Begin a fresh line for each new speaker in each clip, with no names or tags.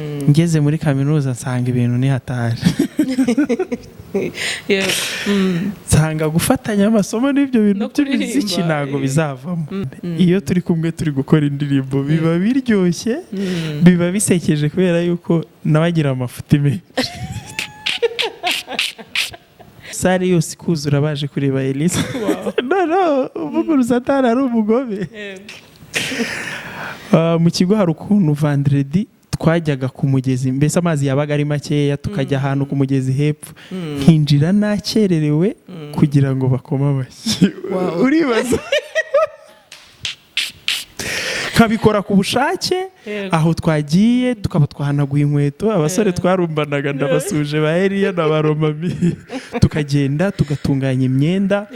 Ngeze muri kaminuza nsanga ibintu ni hatari. Nsanga gufatanya amasomo n'ibyo bintu
No kuririmba,
by'imiziki ntabwo bizavamo. Iyo turi kumwe turi gukora indirimbo biba biryoshye, biba bisekeje, kubera yuko nawe agira amafuti menshi, salle yose ikuzura baje kureba Elisa. No uvuga Satani ari umugome. Mu kigo hari ukuntu vendredi twajyaga ku mugezi, mbese amazi yabaga ari makeya, tukajya ahantu ku mugezi hepfo, nkinjira nakererewe kugira ngo bakome amashyi. Uribaza, nkabikora ku bushake. Aho twagiye tukaba twahanaguye inkweto, abasore twarumbanaga, ndabasuje ba Eliya na ba Romami, tukagenda tugatunganya imyenda,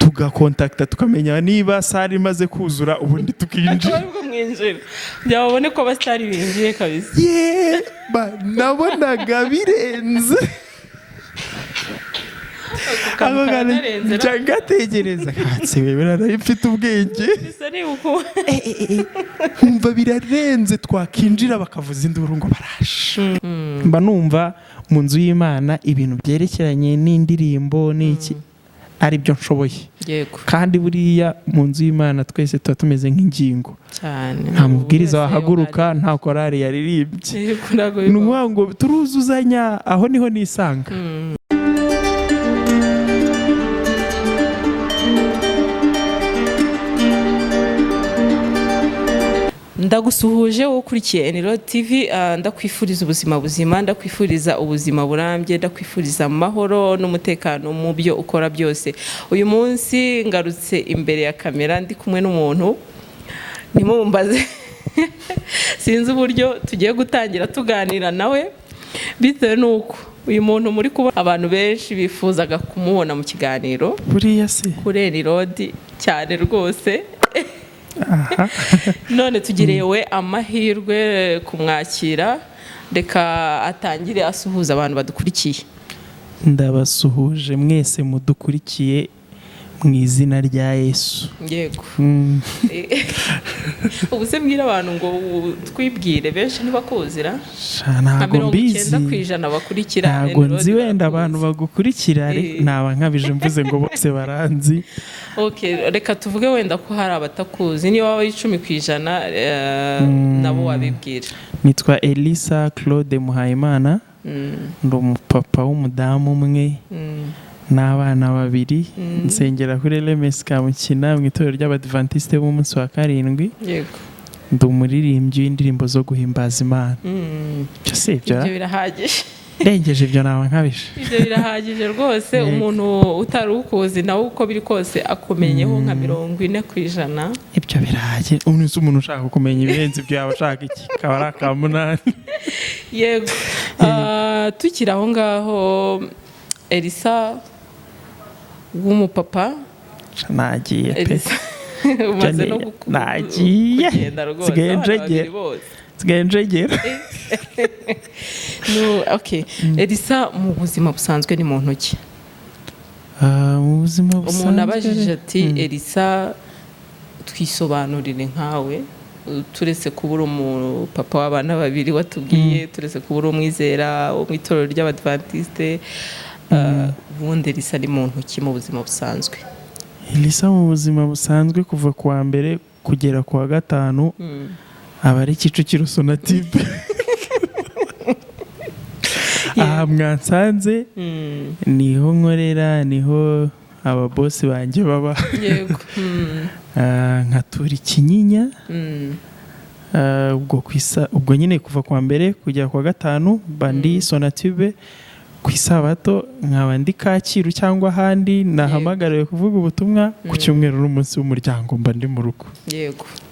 tugakontakita, tukamenya niba salle imaze kuzura, ubundi tukinjira.
Akaba aribwo mwinjira kugira babone ko abasitari binjiye kabisa.
Ye, nabonaga birenze.
Ako kantu
Ako kantu
karanarenze.
njya ngatekereza katse wewe nari mfite ubwenge.
Bisa nibuka.
Nkumva birarenze, twakinjira bakavuza induru ngo baraje. Mba numva mu nzu y'Imana ibintu byerekeranye n'indirimbo n'iki ari byo nshoboye. Kandi buriya mu nzu y'Imana twese tuba tumeze nk'ingingo. Nta mubwiriza
Buri wese
wahaguruka nta korari yaririmbye.
Ntabwo
Ni
bibaho.
ukuvuga ngo turuzuzanya, aho niho nisanga.
Ndagusuhuje wowe ukurikiye Eniro TV, ndakwifuriza ubuzima buzima, ndakwifuriza ubuzima burambye, ndakwifuriza amahoro n'umutekano mu byo ukora byose. Uyu munsi ngarutse imbere ya kamera ndi kumwe n'umuntu, ntimumbaze, sinzi uburyo tugiye gutangira tuganira nawe, bitewe n'uko uyu muntu muri kuba abantu benshi bifuzaga kumubona mu kiganiro
Buriya se
kuri Enirodi cyane rwose. None tugirewe amahirwe kumwakira, reka atangire asuhuza abantu badukurikiye.
Ndabasuhuje mwese mudukurikiye mu izina rya Yesu.
Ubu se mbwira abantu ngo twibwire, benshi ntibakuzira?
Sha,
Nka
ntabwo
mirongo
mbizi.
icyenda ku ijana bakurikira
Ntabwo
Enirodi
nzi wenda
barakuzi.
abantu bagukurikira, ariko naba nkabije mvuze ngo bose baranzi.
Okay, reka tuvuge wenda ko hari abatakuzi, niyo waba ari 10%, nabo wabibwira.
Nitwa Elisa Claude Muhayimana. Ndi umupapa w'umudamu umwe n'abana babiri. Nsengera kuri LMS Kamukina mu itorero ry'Abadivantisite b'umunsi wa karindwi. Ndi umuririmbyi w'indirimbo zo guhimbaza Imana. Ibyo si ibyo?
Ibyo birahagije.
Ndengeje ibyo naba nkabije.
Ibyo birahagije rwose. Umuntu utari ukuzi nawe uko biri kose akumenyeho nka 40%.
Ibyo birahagije. Ubu se umuntu ushaka kumenya ibirenze ibyo yaba ashaka iki? Kaba ari aka munani.
Yego. Tukiri aho ngaho, Elisa w'umupapa.
Nagiye pe.
Elisa umaze no
Nagiye.
kugenda rwose,
Nsigaye
abana
njegera.
babiri bose.
Nsigaye njegera.
No, okay. Elisa mu buzima busanzwe ni muntu ki?
Mu buzima busanzwe
Umuntu abajije ati: "Elisa, twisobanurire nkawe, turetse kuba uri umupapa w'abana babiri watubwiye, turetse kuba uri umwizera wo mu itorero ry'Abadivantisite, ubundi Elisa ni muntu ki mu buzima busanzwe?"
Elisa mu buzima busanzwe kuva ku wa mbere kugera ku wa gatanu aba ari Kicukiro Sonatube, aha mwansanze. Niho nkorera, niho ababosi banjye baba. Nkatura Ikinyinya. Ubwo ubwo nyine kuva ku wa mbere kugera ku wa gatanu mba ndi Sonatube, ku isabato nkaba ndi Kacyiru cyangwa ahandi nahamagariwe kuvuga ubutumwa, ku cyumweru n'umunsi w'umuryango mba ndi mu rugo.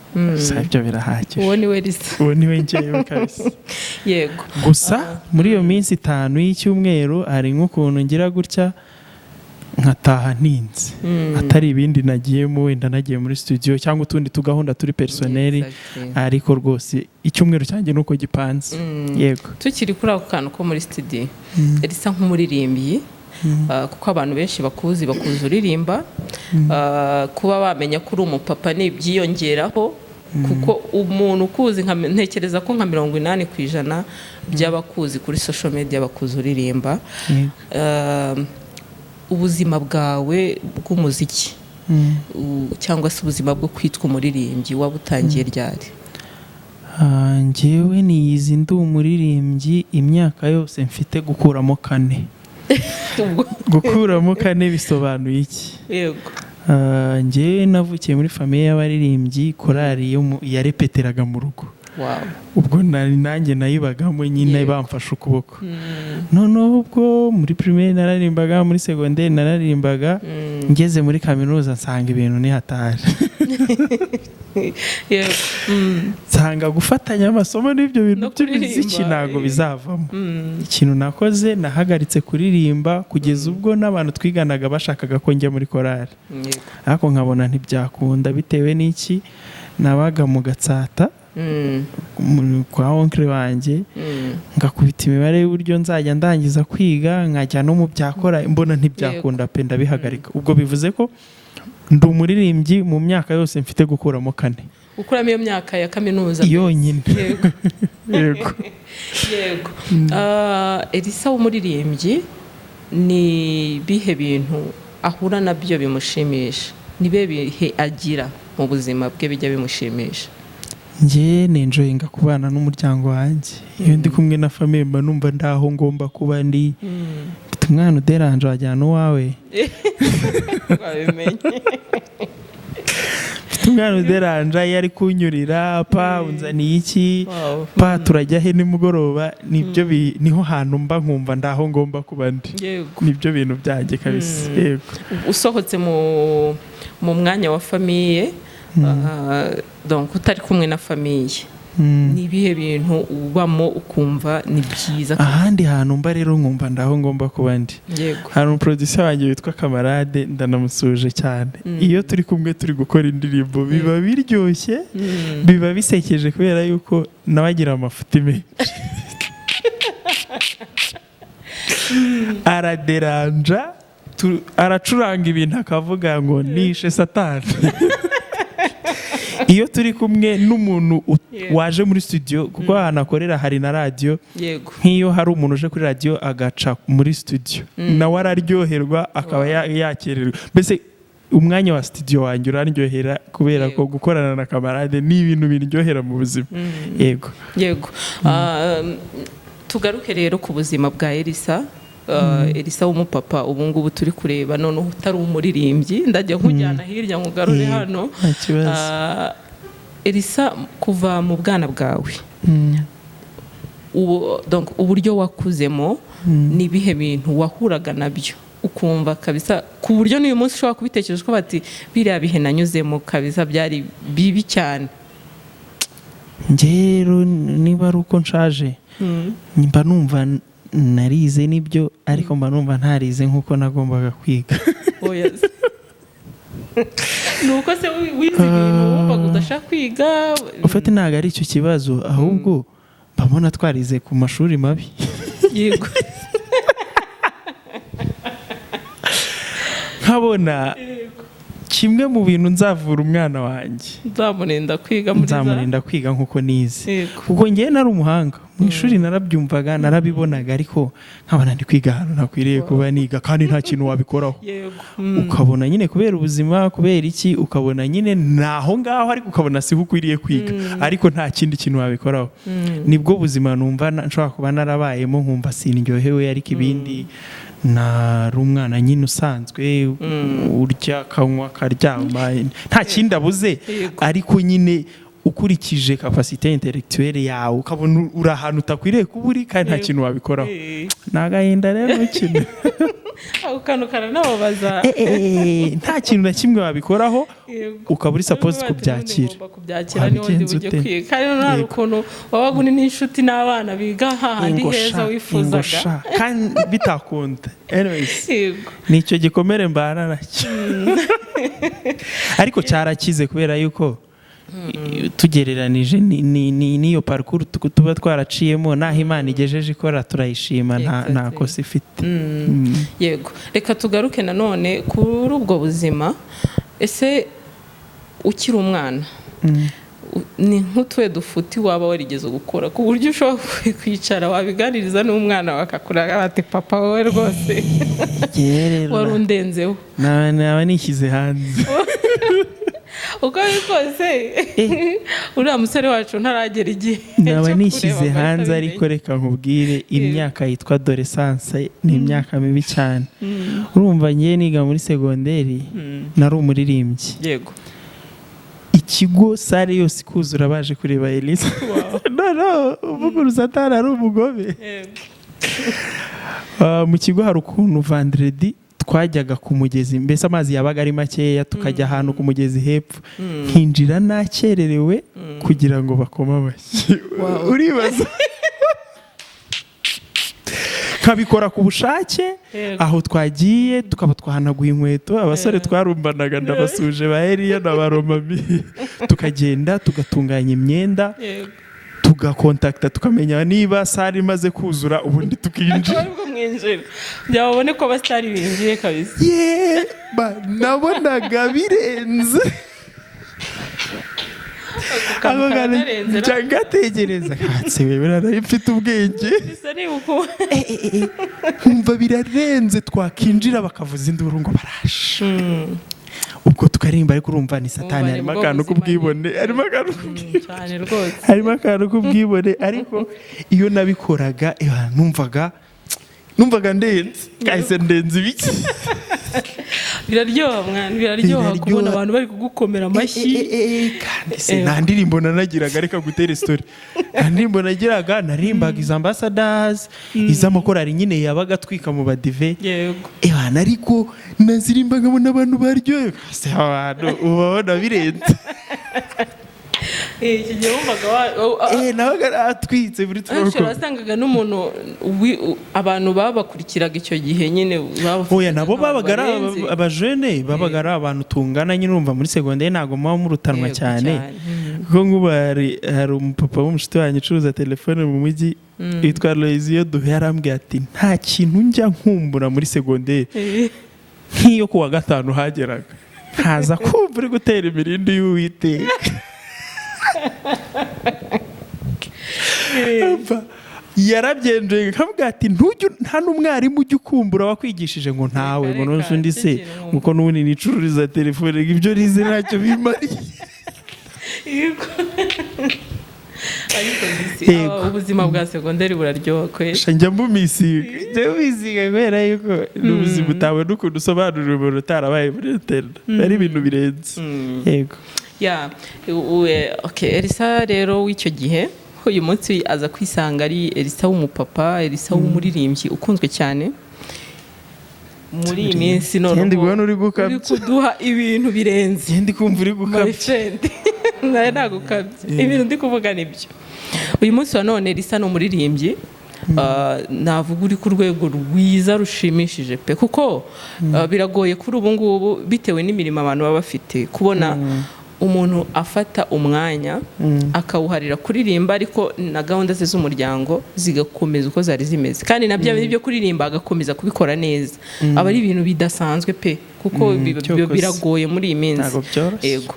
Gusa ibyo birahagije.
Uwo ni we Elisa.
Uwo ni we njyewe kabisa. Gusa muri iyo minsi 5 y'icyumweru hari nk'ukuntu ngira gutya nkataha ntinze, atari ibindi nagiyemo, wenda nagiye muri studio cyangwa utundi tugahunda turi personnel. Ariko rwose icyumweru cyanjye nuko gipanze. Yego.
Tukiri kuri ako kantu ko muri studio, Elisa nk'umuririmbyi, kuko abantu benshi bakuzi uririmba, kuba bamenya ko uri umupapa ni ibyiyongeraho. Kuko umuntu ukuzi, ntekereza ko nka 80% by'abakuzi kuri social media bakuzi uririmba. Ubuzima bwawe bw'umuziki cyangwa se ubuzima bwo kwitwa umuririmbyi waba utangiye ryari?
Njyewe niyizi ndi umuririmbyi imyaka yose mfite gukuramo kane. Gukuramo kane bisobanuye iki?
Yego.
Njyewe navukiye muri famille y'abaririmbyi, korali yo yarepeteraga mu rugo. Ubwo nanjye nayibagamo nyine, bamfashe ukuboko. Noneho ubwo muri primaire nararimbaga, muri segonderi nararimbaga, ngeze muri kaminuza nsanga ibintu ni hatari. Nsanga gufatanya amasomo n'ibyo bintu
No kuririmba,
by'imiziki ntabwo bizavamo. Ikintu nakoze, nahagaritse kuririmba kugeza ubwo n'abantu twiganaga bashakaga ko njya muri korali, ariko nkabona ntibyakunda. Bitewe n'iki? Nabaga mu Gatsata kwa oncle wanjye, ngakubita imibare y'uburyo nzajya ndangiza kwiga nkajya no mu byakora, mbona ntibyakunda pe, ndabihagarika. Ubwo bivuze ko ndi umuririmbyi mu myaka yose mfite gukuramo kane.
Gukuramo iyo myaka ya kaminuza.
Yonyine.
Yego.
Yego.
Yego. Elisa w'umuririmbyi, ni bihe bintu ahura nabyo bimushimisha? Ni bihe bihe agira mu buzima bwe bijya bimushimisha?
Njye nenjoyinga kubana n'umuryango wanjye. Iyo ndi kumwe na famille mba numva ndaho ngomba kuba ndi. Mfite umwana uderanje wajyana uwawe.
Wabimenye.
Mfite umwana uderanje, iyo ari kunyurira: "Pa, unzaniye iki? Pa, turajya he nimugoroba?" Nibyo niho hantu mba nkumva ndaho ngomba kuba ndi. Nibyo bintu byanjye kabisa, yego.
Usohotse mu mwanya wa famille, donc utari kumwe na famille, ni ibihe bintu ubamo ukumva ni byiza?
Ahandi hantu mba rero nkumva ndaho ngomba kuba ndi, hari umuproducer wanjye witwa Kamarade, ndanamusuhuje cyane. Iyo turi kumwe turi gukora indirimbo biba biryoshye, biba bisekeje, kubera yuko nawe agira amafuti menshi, araderanja, aracuranga ibintu akavuga ngo nishe Satani. Iyo turi kumwe n'umuntu waje muri studio, kuko ahantu akorera hari na radiyo, nk'iyo hari umuntu uje kuri radiyo agaca muri studio, nawe araryoherwa akaba yakererwa. Mbese umwanya wa studio wanjye uraryohera kubera ko gukorana na Kamarade ni ibintu biryohera mu buzima, yego.
Yego. Tugaruke rero ku buzima bwa Elisa. Elisa w'umupapa ubu ngubu turi kureba noneho utari umuririmbyi, ndajya nkujyana hirya nkugarure hano.
Nta kibazo.
Elisa, kuva mu bwana bwawe, ubu, donc uburyo wakuzemo, ni ibihe bintu wahuraga nabyo ukumva kabisa ku buryo n'uyu munsi ushobora kubitekereza uko bati: "Biriya bihe nanyuzemo kabisa byari bibi cyane"?
Njye rero niba ari uko nshaje, mba numva narize nibyo, ariko mba numva ntarize nk'uko nagombaga kwiga.
Oya se. Ni uko se wize ibintu wumvaga udashaka kwiga?
Ufite, ntabwo ari icyo kibazo, ahubwo mba mbona twarize ku mashuri mabi. Nkabona kimwe mu bintu nzavura umwana wanjye,
nzamurinda kwiga muri za
nzamurinda kwiga nk'uko nize, kuko ngewe nari umuhanga mu ishuri, narabyumvaga, narabibonaga, ariko nkabona ndi kwiga ahantu ntakwiriye kuba niga kandi nta kintu wabikoraho. Ukabona nyine kubera ubuzima, kubera iki, ukabona nyine ni aho ngaho, ariko ukabona siho ukwiriye kwiga, ariko nta kindi kintu wabikoraho. Nibwo buzima numva nshobora kuba narabayemo nkumva sindyohewe, ariko ibindi nari umwana nyine usanzwe, urya, akanywa, akaryama, nta kindi abuze. Ariko nyine ukurikije capacité intellectuelle yawe, ukabona uri ahantu utakwiriye kuba uri kandi nta kintu wabikoraho. Ni agahinda rero kino.
Ako kantu karanababaza.
Nta kintu na kimwe wabikoraho, ukaba uri supposed
Bati,
kubyakira.
"Ngomba kubyakira, niho ndi
Wabigenza
bujye
ute?"
kwiga." Kandi noneho hari ukuntu wabaga uri n'inshuti n'abana biga hahandi
Ingo
heza
sha,
wifuzaga.
ingo sha, kandi bitakunda. Anyways, nicyo gikomere mbana nacyo, ariko cyarakize kubera yuko tugereranije n'iyo parcours tuba twaraciyemo, n'aho Imana igejeje ikora, turayishima, nta kosa ifite.
Yego, reka tugaruke nanone kuri ubwo buzima. Ese ukiri umwana Ni nk'utuwe dufuti waba warigeze gukora ku buryo ushobora kwicara wabiganiriza n'umwana bakakuranga bati: "Papa, wowe rwose
Ngewe rero
wari undenzeho"?
Naba nishyize hanze.
Uko biri kose, uriya musore wacu ntaragera igihe
Naba
cyo
nishyize
kureba ngo
hanze,
ahite
ariko reka nkubwire, imyaka yitwa adolescence ni imyaka mibi cyane. Urumva, ngewe niga muri segonderi nari umuririmbyi. Ikigo, salle yose ikuzura baje kureba Elisa. Noneho uvuga Satani ari umugome. Mu kigo hari ukuntu vendredi twajyaga ku mugezi, mbese amazi yabaga ari makeya, tukajya ahantu ku mugezi hepfo, nkinjira nakererewe kugira ngo bakome amashyi. Uribaza, nkabikora ku bushake. Aho twagiye tukaba twahanaguye inkweto, abasore twarumbanaga, ndabasuje ba Eliya na ba Romami, tukagenda tugatunganya imyenda, tugakontakita, tukamenya niba salle imaze kuzura, ubundi tukinjira.
Akaba aribwo mwinjira kugira babone ko abasitari binjiye kabisa.
Ye, nabonaga birenze.
Ako kantu
Ako kantu
kararenze.
Njya ngatekereza katse wewe nari mfite ubwenge.
Bisa nibuka.
Nkumva birarenze, twakinjira bakavuza induru ngo baraje, ubwo tukaririmba. Ariko urumva ni Satani.
Umva
Harimo
nibwo
akantu
buzima.
k'ubwibone, harimo akantu k'ubwibone.
Cyane rwose.
Harimo akantu k'ubwibone, ariko iyo nabikoraga, numvaga ndenze, kahise ndenze ibiki.
Biraryoha mwana, biraryoha
Biraryoha.
kubona abantu bari kugukomera amashyi.
Kandi se nta ndirimbo nanagiraga? Reka gutera story, nta ndirimbo nagiraga. Naririmbaga iza Ambassadors, iz'amakorari nyine yabaga atwika mu badive. Ebana, ariko nazirimba nkabona abantu baryohewe. Se abantu ubabona birenze.
Iki gihe wumvaga
Nabaga atwitse muri
Abenshi
twoko.
wasangaga n'umuntu abantu babakurikiraga icyo gihe nyine babafataga
Oya, nabo
nk'abantu
babaga ari
barenze.
Abajene babaga ari abantu tungana nyine. Urumva muri segonderi ntabwo muba murutanwa cyane.
Cyane.
Kuko nk'ubu hari umupapa w'umushuti wanjye ucuruza telefone mu mujyi witwa Loisiyo Duhe, yarambwiye ati: "Nta kintu njya nkumbura muri segonderi nk'iyo ku wa gatanu hageraga nkaza kumva uri gutera imirindi y'Uwiteka." Umva, yarabyenjoye, nkavuga ati: "Ntujye nta n'umwarimu ujya ukumbura wakwigishije?" Ngo ntawe, ngo
Reka,
none undi
icyo
se
kintu.
Ngo n'ubundi nicururiza telefone, ngo ibyo nize ntacyo bimariye.
Yego. Ariko disi, ubuzima bwa segonderi buraryoha kweli.
Sha, njya mumisiga kubera yuko n'ubuzima utabona ukuntu usobanurira umuntu utarabaye muri internat, ari ibintu birenze, yego.
Ya, okay, Elisa rero w'icyo gihe uyu munsi aza kwisanga ari Elisa w'umupapa, Elisa w'umuririmbyi ukunzwe cyane muri iyi minsi.
Ngende
Noneho
kubona uri gukabya.
uri kuduha ibintu birenze.
Ngende kumva uri
My
gukabya.
friend, nawe nagukabye, ibintu ndi kuvuga nibyo. Uyu munsi wa none Elisa ni umuririmbyi, navuga uri ku rwego rwiza rushimishije pe, kuko biragoye kuri ubu ngubu, bitewe n'imirimo abantu baba bafite, kubona umuntu afata umwanya akawuharira kuririmba, ariko na gahunda ze z'umuryango zigakomeza uko zari zimeze, kandi na bya bindi byo kuririmba agakomeza kubikora neza. Aba ari ibintu bidasanzwe pe, kuko
Cyokoze.
biragoye muri iyi minsi.
Ntabwo byoroshye.
Yego.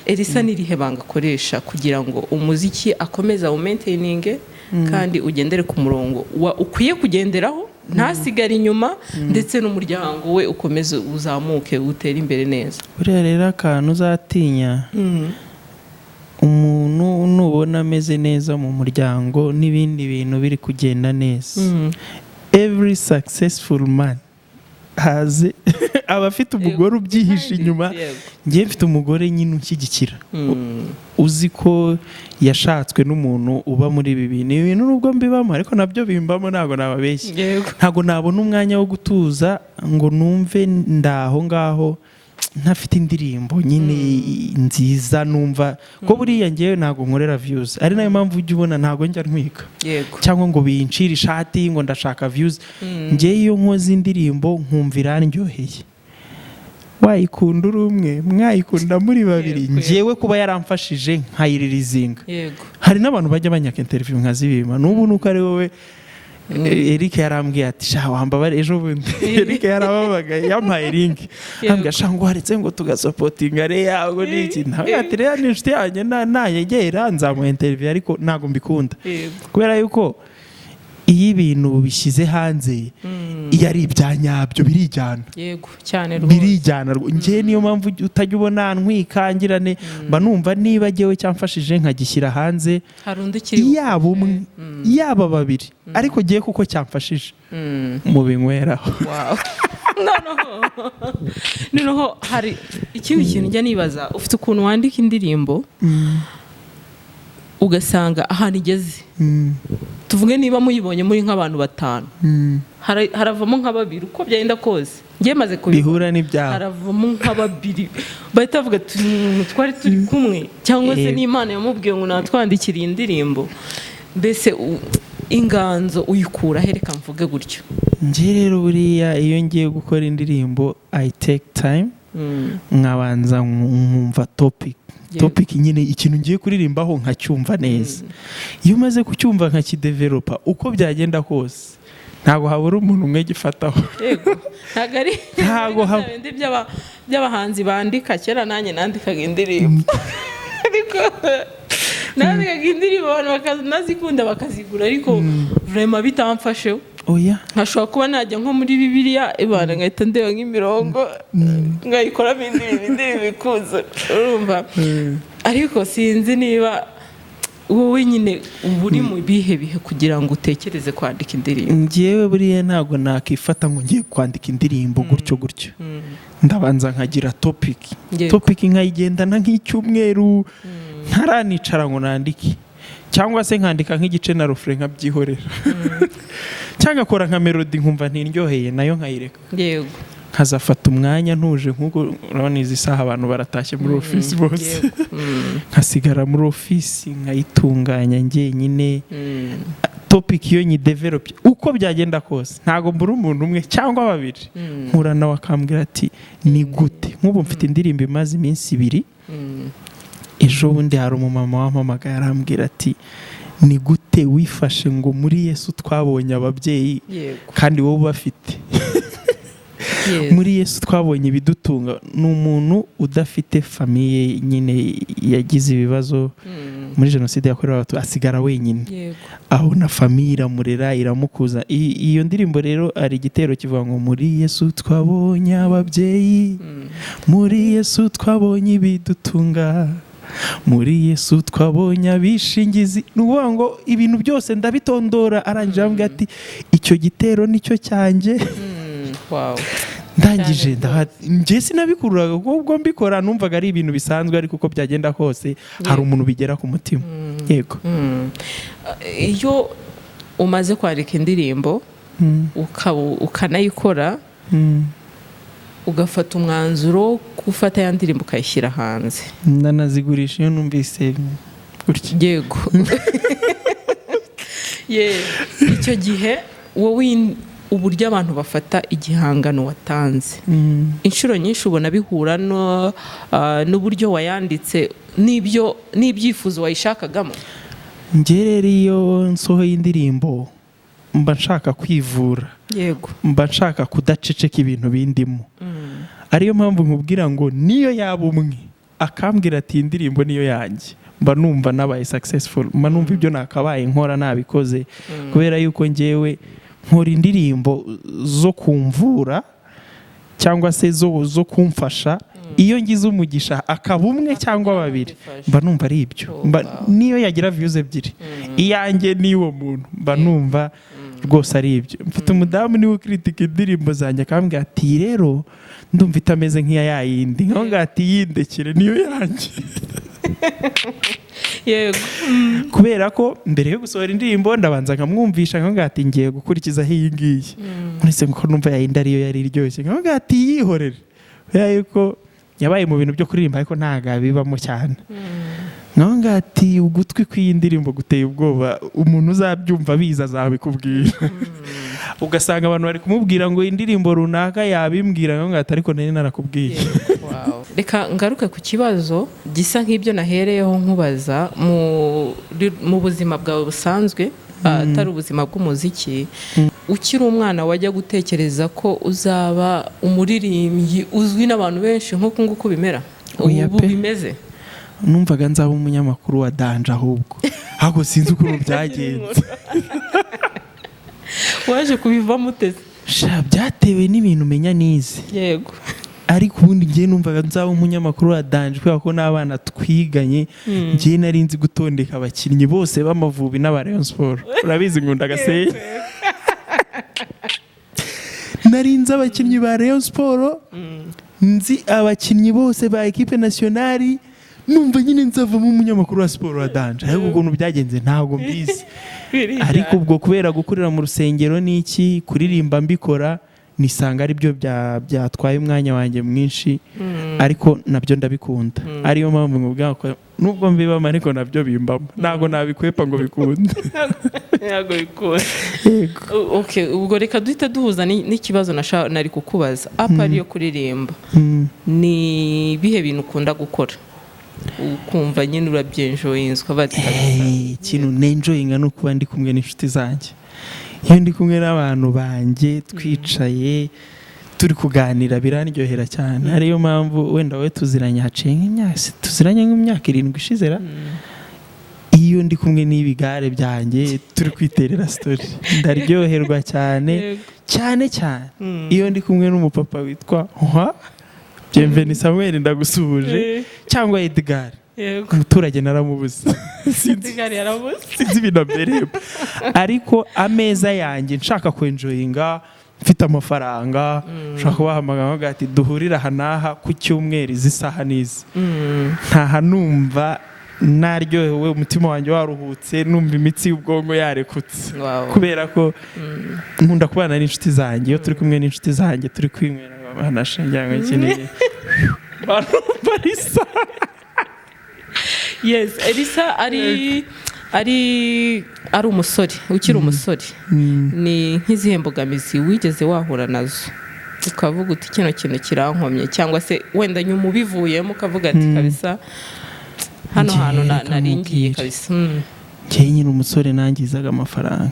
Elisa, n'irihe banga akoresha kugira ngo umuziki akomeze awumaintaininge kandi ugendere ku murongo ukwiye kugenderaho, ntasigare inyuma, ndetse n'umuryango we ukomeze uzamuke, utere imbere neza?
Buriya rero akantu uzatinya umuntu, nubona ameze neza mu muryango n'ibindi bintu biri kugenda neza, every successful man has, aba afite umugore ubyihishe inyuma. Njye mfite umugore nyine unshyigikira, uzi ko yashatswe n'umuntu uba muri ibi bintu. Ibi bintu nubwo mbibamo, ariko nabyo bimbamo, ntabwo nababeshya. Ntabwo nabona umwanya wo gutuza ngo numve ndaho ngaho ntafite indirimbo nyine nziza numva ko buriya ngewe ntabwo nkorera views, ari nayo mpamvu ujya ubona ntabwo njya ntwika cyangwa ngo bincire ishati ngo ndashaka views. Ngewe iyo nkoze indirimbo nkumva irandyoheye, wayikunda uri umwe, mwayikunda muri babiri, ngewe kuba yaramfashije nkayiririzinga. Hari n'abantu bajya banyaka interview nkazibima. N'ubu nuko ari wowe. Eric yarambwiye ati: "Sha, wambabare." Ejo bundi Eric yarababagaye, yampaye link, ambwira: "Sha, ngo waretse ngo tugasupportinga Leya, ngo ni iki?" Nawe ati: "Leya ni inshuti yanjye, nayegera nzamuha interview, ariko ntabwo mbikunda." Kubera yuko iyo ibintu bishyize hanze, iyo ari ibya nyabyo, birijyana.
Yego, cyane rwose.
Birijyana. Njye niyo mpamvu utajya ubona ntwikangirane, mba numva niba jyewe cyamfashije nkagishyira hanze,
hari undi ukiri
yaba umwe, yaba babiri, ariko ngiye kuko cyamfashije, mubinyweraho.
Wow. Noneho hari ikindi kintu njya nibaza. Ufite ukuntu wandika indirimbo, ugasanga ahantu igeze, tuvuge niba muyibonye muri nk'abantu batanu, haravamo nka babiri, uko byagenda kose, njye maze kubibona.
Bihura n'ibyaha.
Haravamo nka babiri bahita bavuga ati: "Umuntu twari turi kumwe", cyangwa se n'Imana yamubwiye ngo natwandikire iyi ndirimbo. Mbese inganzo uyikura he? Reka mvuge gutyo.
Njye rero buriya iyo ngiye gukora indirimbo, I take time, nkabanza nkumva topic. Topic nyine, ikintu ngiye kuririmbaho, nkacyumva neza. Iyo umaze kucyumva, nkakidevelopa, uko byagenda kose ntabwo habura umuntu umwe gifataho.
Yego, ntabwo ari
Ntabwo
bya bindi by'abahanzi bandika kera. Nanjye nandikaga indirimbo, ariko nandikaga indirimbo abantu bakanazikunda, bakazigura, ariko vraiment bitamfasheho.
Oya.
Nkashobora kuba najya nko muri Bibiliya ibana, ngahita ndeba nk'imirongo, nkayikoramo indirimbo, indirimbo ikuza, urumva? Ariko sinzi niba wowe nyine uba uri mu bihe bihe kugira ngo utekereze kwandika indirimbo.
Njyewe buriya ntabwo nakifata ngo ngiye kwandika indirimbo gutyo gutyo. Ndabanza nkagira topic. Topic nkayigendana nk'icyumweru ntaranicara ngo nandike, cyangwa se nkandika nk'igice na refrain nkabyihorera, cyangwa ngakora nka melody nkumva ntiryoheye, nayo nkayireka. Nkazafata umwanya ntuje, nk'uko urabona izi saha abantu baratashye muri ofisi bose, nkasigara muri ofisi nkayitunganya njyenyine. Topic iyo nyidevelopye, uko byagenda kose ntabwo mbura umuntu umwe cyangwa babiri mpura nawe akambwira ati: "Ni gute?" Nk'ubu mfite indirimbo imaze iminsi 2. Ejo bundi hari umumama wampamagaye, arambwira ati: "Ni gute wifashe ngo muri Yesu twabonye ababyeyi kandi wowe ubafite? Muri Yesu twabonye ibidutunga." Ni umuntu udafite famille nyine, yagize ibibazo muri Jenoside yakorewe Abatutsi, asigara wenyine. Abona famille iramurera, iramukuza. Iyo ndirimbo rero hari igitero kivuga ngo: "Muri Yesu twabonye ababyeyi, muri Yesu twabonye ibidutunga, muri Yesu twabonye abishingizi." Ni ukuvuga ngo ibintu byose ndabitondora, arangije arambwira ati: "Icyo gitero nicyo cyanjye." Ndangije
Cyane.
Njye sinabikururaga, kuko ubwo mbikora numvaga ari ibintu bisanzwe, ariko uko byagenda kose hari umuntu bigera ku mutima, yego.
Iyo umaze kwandika indirimbo, ukanayikora, ugafata umwanzuro wo gufata ya ndirimbo ukayishyira hanze.
Ndanazigurisha iyo numvise gutya.
Yego. Ye, icyo gihe wowe uburyo abantu bafata igihangano watanze, inshuro nyinshi ubona bihura n'uburyo wayanditse n'ibyo n'ibyifuzo wayishakagamo?
Njye rero iyo nsohoye indirimbo mba nshaka kwivura. Mba nshaka kudaceceka ibintu bindimo, ariyo mpamvu nkubwira ngo niyo yaba umwe akambwira ati: "Iyi ndirimbo niyo yanjye", mba numva nabaye successful, mba numva ibyo nakabaye nkora nabikoze, kubera yuko njyewe nkora indirimbo zo kumvura cyangwa se zo kumfasha. Iyo ngize umugisha akaba umwe cyangwa babiri, mba numva ari ibyo. Mba niyo yagira views ebyiri, iyanjye n'iy'uwo muntu, mba numva rwose ari ibyo. Mfite umudamu niwe ukritika indirimbo zanjye, akambwira ati: "Iyi rero ndumva itameze nk'iya yayindi." Nkamubwira ati: "Yindekere, niyo yanjye." Kubera ko mbere yo gusohora indirimbo ndabanza nkamwumvisha, nkamubwira ati: "Ngiye gukurikizaho iyi ngiyi." Uretse ko numva yayindi ariyo yari iryoshye, nkamubwira ati: "Yihorere", kubera yuko yabaye mu bintu byo kuririmba ariko ntabwo abibamo cyane. Nkamubwira ati: "Ugutwi kw'iyi ndirimbo guteye ubwoba, umuntu uzabyumva biza azabikubwira." Ugasanga abantu bari kumubwira ngo indirimbo runaka yabimbwira, nkamubwira ati: "Ariko nari narakubwiye."
Wow. Reka ngaruke ku kibazo gisa nk'ibyo nahereyeho nkubaza: mu buzima bwawe busanzwe. atari ubuzima bw'umuziki. Ukiri umwana wajya gutekereza ko uzaba umuririmbyi uzwi n'abantu benshi nk'uku nguku bimera
Oya
ubu
pe.
bimeze?
Numvaga nzaba umunyamakuru wa danger, ahubwo ahubwo sinzi ukuntu byagenze.
Waje kubivamo uteze?
Sha, byatewe n'ibintu umenya nize. Ariko ubundi ngiye numvaga nzaba umunyamakuru wa danger, kubera ko n'abana twiganye ngiye nari nzi gutondeka abakinnyi bose b'Amavubi n'aba Rayon Sport. Urabizi, nkunda Gasenyi. Nari nzi abakinnyi ba Rayon Sport, nzi abakinnyi bose ba équipe nationale. Numva nyine nzavamo umunyamakuru wa siporo wa danger, ariko ukuntu byagenze ntabwo mbizi. Ariko ubwo kubera gukurira mu rusengero n'iki, kuririmba mbikora, nisanga ari byo byatwaye umwanya wanjye mwinshi. Ariko nabyo ndabikunda, ariyo mpamvu nkubwira ko nubwo mbibamo ariko nabyo bimbamo, ntabwo nabikwepa ngo bikunde.
Ntabwo bikunda.
Yego.
Okay, ubwo reka duhite duhuza n'ikibazo nari kukubaza apart yo kuririmba. Ni ibihe bintu ukunda gukora ukumva nyine urabyenjoyinze, ukavuga ati
Hey, ikintu nenjoyinga ni ukuba ndi kumwe n'inshuti zanjye. Iyo ndi kumwe n'abantu banjye, twicaye turi kuganira, birandyohera cyane. Ariyo mpamvu wenda wowe tuziranye, haciye nk'imyaka, tuziranye nk'imyaka 7 ishize ra. Iyo ndi kumwe n'ibigare byanjye turi kwiterera story, ndaryoherwa cyane. Cyane cyane iyo ndi kumwe n'umupapa witwa Hwa Bienvenu Samuel, ndagusuhuje, cyangwa Edgar. Umuturage naramubuze. Sinzi.
Edgar yarabuze.
Sinzi ibintu ambereyemo, ariko ameza yanjye nshaka kwenjoyinga, mfite amafaranga, nshaka kubahamagara nkavuga ati duhurire aha n'aha ku cyumweru, izi saha n'izi, ntaha numva naryohewe, umutima wanjye waruhutse, numva imitsi y'ubwonko yarekutse, kubera ko nkunda kubana n'inshuti zanjye. Iyo turi kumwe n'inshuti zanjye turi kwinywera banashingira ngo iki ni barumva risa.
Yes, Elisa ari umusore, ukiri umusore, ni nk'izihe mbogamizi wigeze wahura nazo ukavuga uti kino kintu kirankomye, cyangwa se wenda nyuma ubivuyemo ukavuga ati kabisa hano
Njye
hantu
reka
nari ngiye
nkubwire.
kabisa?
Njyewe nyine umusore nangizaga amafaranga.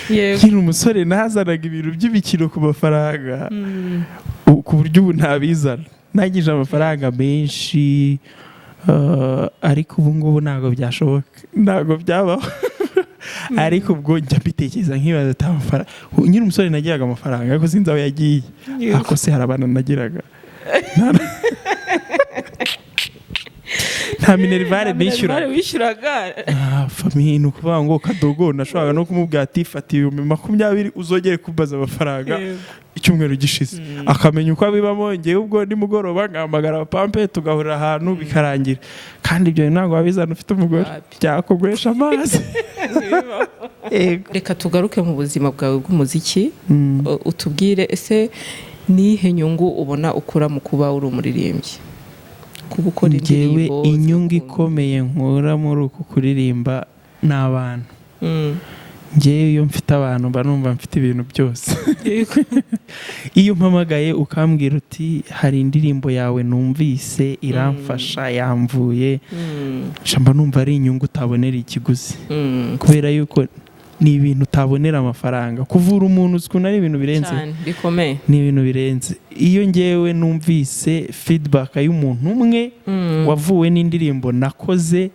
Nkiri umusore nazanaga ibintu by'imikino ku mafaranga, ku buryo ubu ntabizana. Nangije amafaranga menshi, ariko ubu ngubu ntabwo byashoboka, ntabwo byabaho. Ariko ubwo njya mbitekereza nkibaza ati amafaranga, nkiri umusore nagiraga amafaranga, ariko sinzi aho yagiye. Ariko se hari abana nagiraga? Nta minerval nishyuraga.
Wishyuraga.
Ah, famille, ni ukuvuga ngo kadogo nashoboraga no kumubwira ati fata 20,000 uzongere kumbaza amafaranga icyumweru gishize, akamenya uko abibamo. Ngewe ubwo nimugoroba ngahamagara abapampe, tugahurira ahantu bikarangira. Kandi ibyo ntabwo wabizana ufite umugore.
Wapi.
Byakugwesha amazi. Yego.
Reka tugaruke mu buzima bwawe bw'umuziki. Utubwire ese niyihe nyungu ubona ukura mu kuba uri umuririmbyi, kuba ukora
Ngewe
indirimbo
inyungu
zigakundwa?
ikomeye nkura muri uku kuririmba ni abantu. Ngewe iyo mfite abantu mba numva mfite ibintu byose. Iyo umpamagaye ukambwira uti hari indirimbo yawe numvise iramfasha, yamvuye, mba numva ari inyungu utabonera ikiguzi, kubera yuko ni ibintu utabonera amafaranga. Kuvura umuntu, uzi ukuntu ari ibintu birenze?
Cyane, bikomeye.
Ni ibintu birenze. Iyo ngewe numvise feedback y'umuntu umwe wavuwe n'indirimbo nakoze,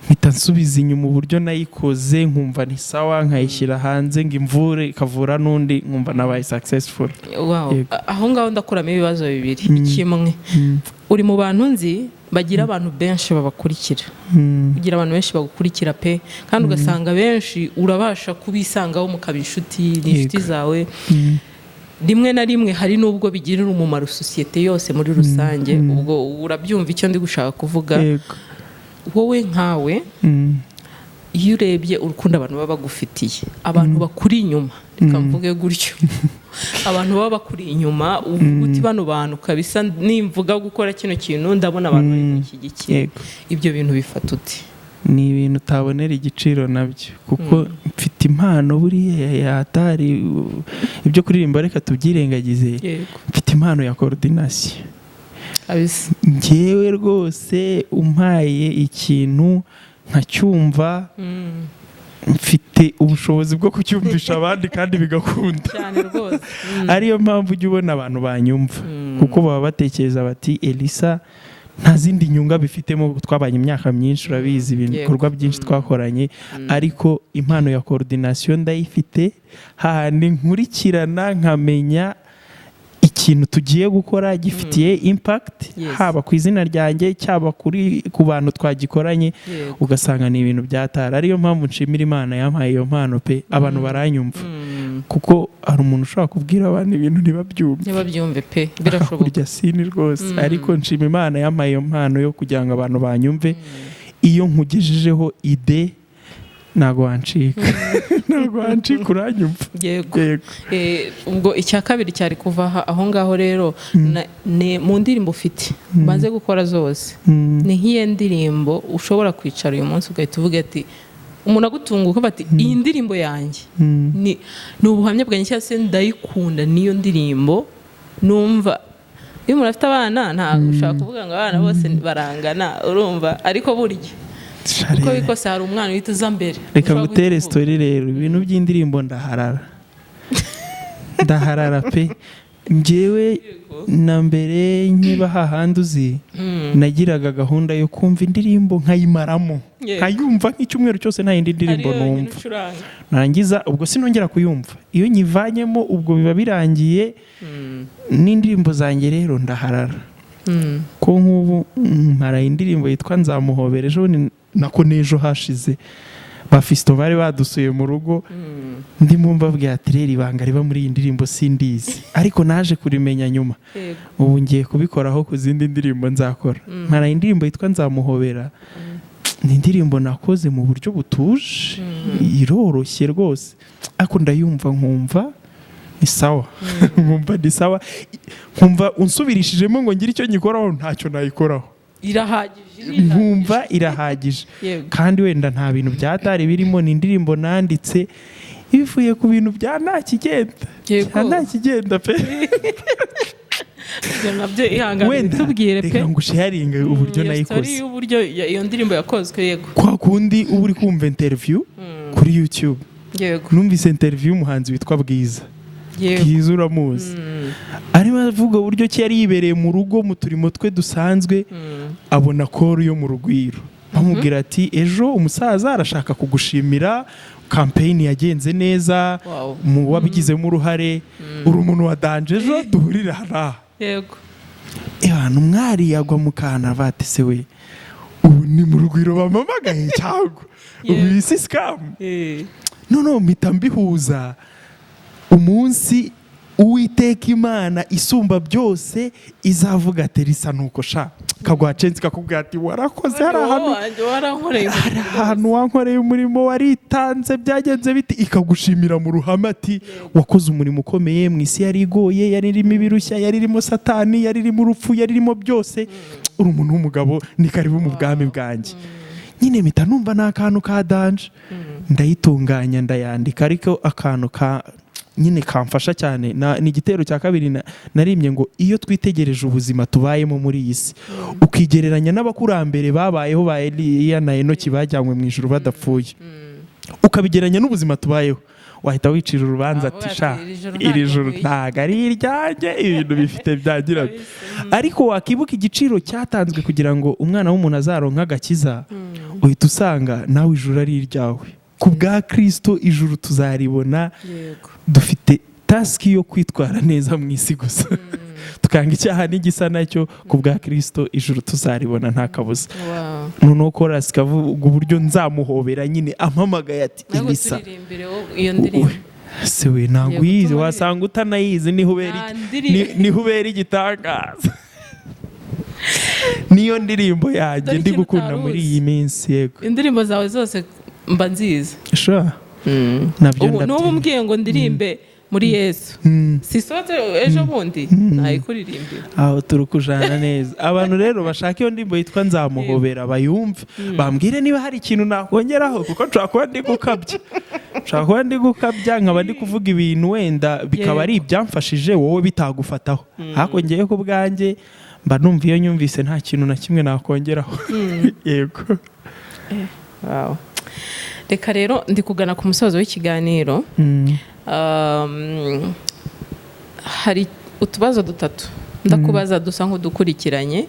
mpita nsubiza inyuma uburyo nayikoze, nkumva ni sawa, nkayishyira hanze ngo imvure, ikavura n'undi, nkumva nabaye successful.
Wow.
Yego.
Aho ngaho ndakuramo ibibazo bibiri. Kimwe, uri mu bantu nzi bagira abantu benshi babakurikira. Ugira abantu benshi bagukurikira pe, kandi ugasanga benshi urabasha kubisangaho mukaba inshuti, ni inshuti zawe. Rimwe na rimwe hari n'ubwo bigirira umumaro sosiyete yose muri rusange. Ubwo urabyumva icyo ndi gushaka kuvuga.
Yego.
Wowe nkawe, iyo urebye urukundo abantu baba bagufitiye, abantu bakuri inyuma, reka mvuge gutyo, abantu baba bakuri inyuma, uvuga uti bano bantu kabisa nimvuga gukora kino kintu ndabona abantu bari kunshyigikira. Ibyo bintu bifata uti?
Ni ibintu utabonera igiciro nabyo, kuko mfite impano buriya yatari ibyo kuririmba, reka tubyirengagize. Mfite impano ya coordination.
Kabisa.
Njyewe rwose umpaye ikintu nkacyumva, mfite ubushobozi bwo kucyumvisha abandi kandi bigakunda.
Cyane rwose.
Ariyo mpamvu ujya ubona abantu banyumva, kuko baba batekereza bati: "Elisa nta zindi nyungu abifitemo." Twabanye imyaka myinshi, urabizi, ibikorwa byinshi twakoranye, ariko impano ya coordination ndayifite, hahandi nkurikirana nkamenya ikintu tugiye gukora gifitiye impact, haba ku izina ryanjye, cyaba ku bantu twagikoranye, ugasanga ni ibintu byatara. Ariyo mpamvu nshimira Imana yampaye iyo mpano pe. Abantu baranyumva, kuko hari umuntu ushobora kubwira abantu ibintu ntibabyumve.
Ntibabyumve pe, birashoboka.
Akakurya sini rwose. Ariko nshima Imana yampaye iyo mpano yo kugira ngo abantu banyumve. Iyo nkugejejeho idée, ntabwo wancika, ntabwo wancika, uranyumva.
Yego.
Yego.
Ubwo icya kabiri cyari kuva aho ngaho rero, ni mu ndirimbo ufite umaze gukora zose, ni nk'iyo ndirimbo ushobora kwicara uyu munsi ugahita uvuga ati, umuntu agutunga ukavuga ati: "Iyi ndirimbo yanjye ni ubuhamya bwanjye", cyangwa se "Ndayikunda, niyo ndirimbo numva." Iyo umuntu afite abana, ntabwo ushobora kuvuga ngo abana bose barangana, urumva, ariko burya uko biri kose hari umwana uhita uza mbere.
Reka
Ushobora
ngutere
guhita uvuga.
story rero. Ibintu by'indirimbo ndaharara, ndaharara pe. Njyewe na mbere nkiba hahandi uzi, nagiraga gahunda yo kumva indirimbo nkayimaramo, nkayumva nk'icyumweru cyose, nta yindi ndirimbo
Ariyo yonyine
numva.
ucuranga.
Narangiza ubwo sinongera kuyumva. Iyo nyivanyemo ubwo biba birangiye. N'indirimbo zanjye rero ndaharara, ko nk'ubu mparaye indirimbo yitwa "Nzamuhobera". Ejo bundi, nako n'ejo hashize, ba Fiston bari badusuye mu rugo, ndimo mbabwira ati: "Rero ibanga riba muri iyi ndirimbo sindizi, ariko naje kurimenya nyuma." Ubu ngiye kubikoraho ku zindi ndirimbo nzakora. Mparaye indirimbo yitwa "Nzamuhobera". Ni indirimbo nakoze mu buryo butuje, iroroshye rwose, ariko ndayumva nkumva ni sawa, nkumva ni sawa, nkumva unsubirishijemo ngo ngire icyo nyikoraho, ntacyo nayikoraho.
Irahagije.
Nkumva irahagije. Kandi wenda nta bintu byatari birimo. Ni indirimbo nanditse bivuye ku bintu bya nta kigenda, bya nta kigenda pe.
Ibyo nabyo ihangane
Wenda
tubwire pe.
reka ngusharinge uburyo
Iyo story
nayikoze.
y'uburyo iyo ndirimbo yakozwe, yego.
Kwa kundi uba uri kumva interview kuri YouTube, numvise interview y'umuhanzi witwa Bwiza. Bwiza uramuzi. Arimo avuga uburyo ki yari yibereye mu rugo mu turimo twe dusanzwe, abona call yo mu Rugwiro, bamubwira ati: "Ejo umusaza arashaka kugushimira, campaign yagenze neza, mu wabigizemo uruhare, uri umuntu wa danger, ejo duhurire hariya." Abantu umwari yagwa mu kantu, bati: "Se we, ubu ni mu Rugwiro bamamagaye cyangwa ubu iyi si scam?" Noneho mpita mbihuza umunsi Uwiteka Imana isumba byose izavuga ati: "Risa nuko sha kaguha chance", kakubwira ati: "Warakoze, hari ahantu
Wanjye warankoreye
hari ahantu wankoreye umurimo, waritanze, byagenze biti", ikagushimira mu ruhame ati: "Wakoze umurimo ukomeye mu isi yari igoye, yari irimo ibirushya, yari irimo Satani, yari irimo urupfu, yari irimo byose. Uri umuntu w'umugabo, ni karibu mu bwami bwanjye." Nyine mpita numva ni akantu ka danger, ndayitunganya, ndayandika. Ariko akantu ka nyine kamfasha cyane ni igitero cya kabiri narimye ngo: "Iyo twitegereje ubuzima tubayemo muri iyi si, ukigereranya n'abakurambere babayeho ba Eliya na Enoki bajyanywe mu ijuru badapfuye, ukabigereranya n'ubuzima tubayeho, wahita wicira urubanza
Avuga
ati:
ati,
'Sha,
iri joro
iri
ntabwo
joro
nkwiye.'
ntabwo ari iryanjye, ibintu bifite byagira." Ariko wakibuka igiciro cyatanzwe kugira ngo umwana w'umuntu azaronke agakiza, uhita usanga nawe ijuru ari iryawe. Ku bwa Kirisito ijuru tuzaribona. Dufite task yo kwitwara neza mu isi gusa, tukanga icyaha n'igisa nacyo. Ku bwa Kirisito ijuru tuzaribona nta kabuza. Noneho chorus kavuga uburyo nzamuhobera nyine ampamagaye ati:
Ntabwo
"Elisa."
Turirimbire wowe iyo ndirimbo.
Se we, ntabwo
Yego,
uyizi.
tumaririmbe.
Wasanga utanayizi, niho ubera
Nta ndirimbo.
niho ubera igitangaza. Niyo ndirimbo yanjye
Dore
ndi
ikintu
gukunda
utari
muri
uzi.
iyi minsi, yego.
Indirimbo zawe zose mba nzizi.
Sha, nabyo
Ubu n'ubu
ndabyemera.
umbwiye ngo ndirimbe muri Yesu sisote ejo bundi, nayikuririmbira.
Aho turi kujana neza. Abantu rero bashaka iyo ndirimbo yitwa "Nzamuhobera" bayumve, bambwire niba hari ikintu nakongeraho, kuko nshobora kuba ndi gukabya, nshobora kuba ndi gukabya, nkaba ndi kuvuga ibintu wenda bikaba ari ibyamfashije, wowe bitagufataho. Ariko ngewe ku bwanjye mba numva iyo nyumvise nta kintu na kimwe nakongeraho, yego.
Wow. Reka rero ndi kugana ku musozo w'ikiganiro. Hari utubazo dutatu ndakubaza dusa nk'udukurikiranye,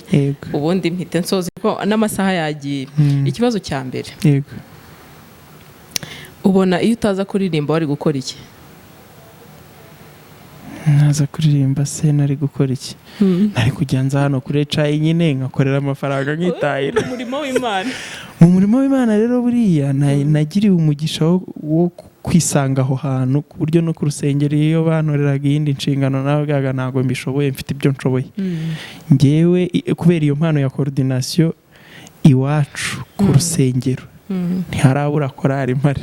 ubundi mpite nsoza ko n'amasaha yagiye. Ikibazo cya mbere: ubona iyo utaza kuririmba wari gukora iki?
Ntaza kuririmba se nari gukora iki? Nari kujya nza hano kuri cayi nyine, nkakorera amafaranga, nkitahira.
Umurimo w'Imana.
Mu murimo w'Imana rero, buriya nagiriwe umugisha wo kwisanga aho hantu, ku buryo no ku rusengero iyo bantoreraga iyindi nshingano nawe ntabwo mbishoboye, mfite ibyo nshoboye ngewe. Kubera iyo mpano ya coordination, iwacu ku rusengero ntiharabura korari mpari.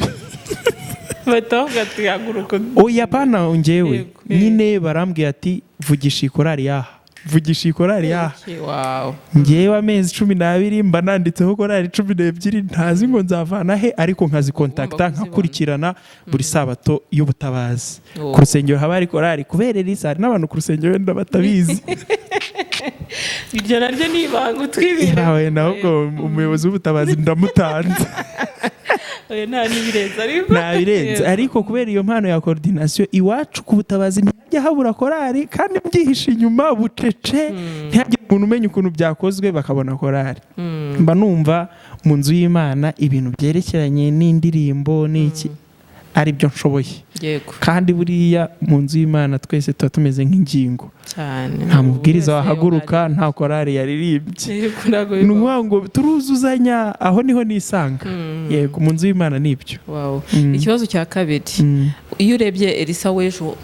Bahita bavuga ati: "Haguruka."
Oya, pana ngewe. Nyine barambwiye ati: "Vugisha iyi korari yaha, vugisha iyi korari yaha." Ngewe amezi 12 mba nanditseho korari 12, ntazi ngo nzavana he, ariko nkazikontakita,
Ugomba kuzibona.
nkakurikirana buri sabato y'ubutabazi.
Oh.
Ku rusengero haba hari korari kubera Elisa. Hari n'abantu ku rusengero wenda batabizi.
Iryo naryo ni ibanga utwibira.
Yawe, ahubwo umuyobozi w'ubutabazi ndamutanze.
Oya, nta n'ibirenze ariko.
Ntabirenze, ariko kubera iyo mpano ya coordination, iwacu ku butabazi ntihajya habura korari, kandi byihishe inyuma bucece, ntihagire umuntu umenya ukuntu byakozwe, bakabona korari. Mba numva mu nzu y'Imana ibintu byerekeranye n'indirimbo n'iki ari byo nshoboye. Kandi buriya mu nzu y'Imana twese tuba tumeze nk'ingingo. Nta mubwiriza
Buri wese
wahaguruka nta korari yaririmbye.
Yego, ntabwo
Ni
bibaho.
ukuvuga ngo turuzuzanya, aho niho nisanga. Yego, mu nzu y'Imana nibyo.
Ikibazo cya kabiri: iyo urebye Elisa w'ejo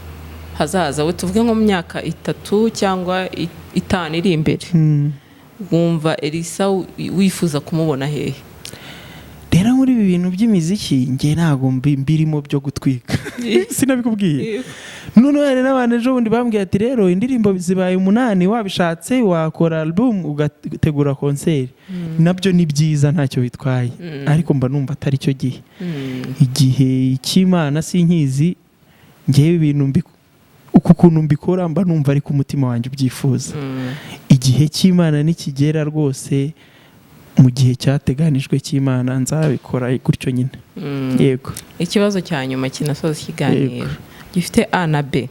hazaza, we tuvuge nko mu myaka 3 cyangwa 5 iri imbere, wumva Elisa wifuza kumubona hehe?
Rero muri ibi bintu by'imiziki njye ntabwo mbirimo byo gutwika, sinabikubwiye? Noneho hari n'abantu ejo bundi bambwiye ati: "Rero indirimbo zibaye 8, wabishatse wakora album ugategura concert." Nabyo ni byiza, ntacyo bitwaye, ariko mba numva atari cyo gihe. Igihe cy'Imana sinkizi. Ngewe ibintu uku kuntu mbikora mba numva ariko umutima wanjye ubyifuza. Igihe cy'Imana nikigera rwose, mu gihe cyateganijwe cy'Imana, nzabikora gutyo nyine. Yego.
Ikibazo cya nyuma kinasoza ikiganiro gifite A na B.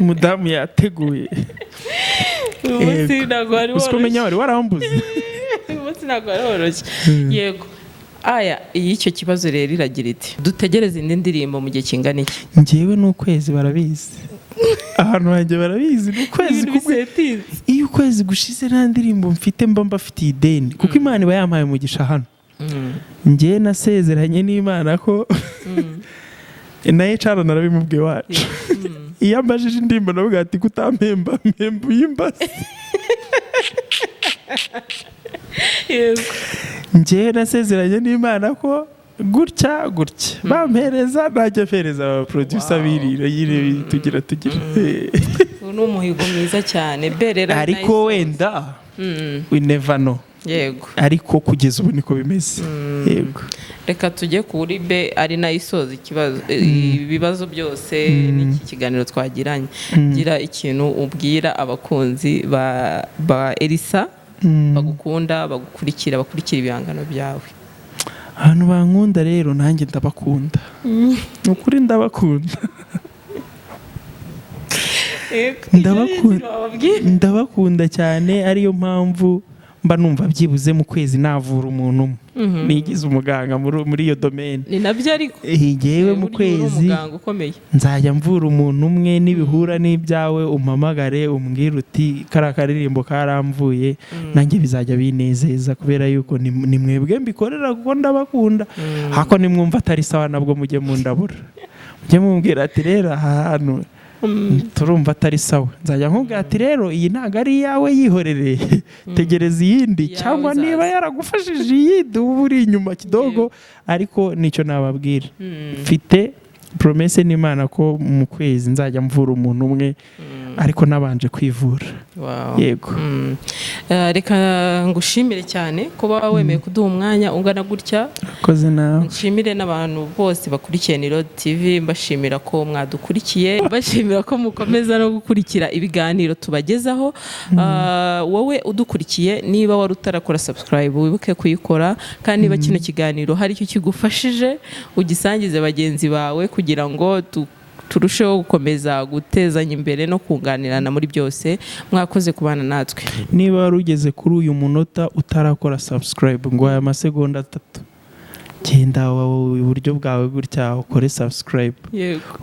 Umudamu yateguye.
Uyu munsi ntabwo wari
Uzi ko umenya
woroshye.
wari warambuze.
Uyu munsi ntabwo wari woroshye. Yego, aya icyo kibazo rero iragira iti: dutegereze indi ndirimbo mu gihe kingana iki?
Ngewe ni ukwezi, barabizi, ahantu hanjye barabizi, ni ukwezi
Ibintu
kumwe.
bisetinze.
Iyo ukwezi gushize nta ndirimbo mfite, mba mbafitiye ideni, kuko Imana iba yampaye umugisha hano. Njye nasezeranye n'Imana ko na HR narabimubwiye wacu. Iyo ambajije indirimbo navuga ati: "Kutampemba, mpemba uyimbaze." Njye nasezeranye n'Imana ko gutya gutya bampereza, najya mpereza aba producer birira yire tugira tugira.
Uyu ni umuhigo mwiza cyane berera.
Ariko wenda we never know. Ariko kugeza ubu niko bimeze, yego.
Reka tujye kuri B, ari nayo isoza ikibazo, ibibazo byose n'iki kiganiro twagiranye. Gira ikintu ubwira abakunzi ba Elisa bagukunda, bagukurikira, bakurikira ibihangano byawe.
Abantu bankunda rero, nanjye ndabakunda, ni ukuri ndabakunda. Ndabakunda. Ndabakunda cyane, ariyo mpamvu mba numva byibuze mu kwezi navura umuntu umwe. Nigize umuganga muri iyo domaine.
Ni nabyo ariko.
Ngewe mu
Burya uri
kwezi
umuganga ukomeye.
nzajya mvura umuntu umwe. Nibihura n'ibyawe umpamagare, umbwire uti: "Kariya karirimbo karamvuye." Nanjye bizajya binezeza, kubera yuko ni mwebwe mbikorera, kuko ndabakunda. Hako nimwumva atari sawa, nabwo mujye mundabura, mujye mumbwira ati: "Rero aha hantu turumva atari sawa." Nzajya nkubwira ati: "Rero iyi ntabwo ari iyawe, yihorere, tegereza iyindi."
Iyawe
Cyangwa
izaza.
niba yaragufashije iyindi, uba uri inyuma kidogo. Ariko nicyo nababwira, mfite promesse n'Imana ko mu kwezi nzajya mvura umuntu umwe, ariko nabanje kwivura. Yego.
Reka ngushimire cyane kuba wemeye kuduha umwanya ungana gutya.
Urakoze. Urakoze nawe.
Nshimire n'abantu bose bakurikiye Nirod TV, mbashimira ko mwadukurikiye, mbashimira ko mukomeza no gukurikira ibiganiro tubagezaho. Wowe udukurikiye, niba wari utarakora subscribe, wibuke kuyikora, kandi niba kino kiganiro hari icyo kigufashije, ugisangize bagenzi bawe kugira ngo turusheho gukomeza gutezanya imbere no kunganirana muri byose. Mwakoze kubana natwe.
Niba wari ugeze kuri uyu munota utarakora subscribe, ngo aya masegonda 3, genda wowe iburyo bwawe gutya ukore subscribe.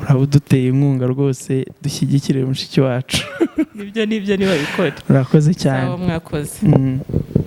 Uraba uduteye inkunga rwose. Dushyigikire mushiki wacu.
Nibyo, nibyo, nibabikore.
Urakoze cyane.
Sawa, mwakoze.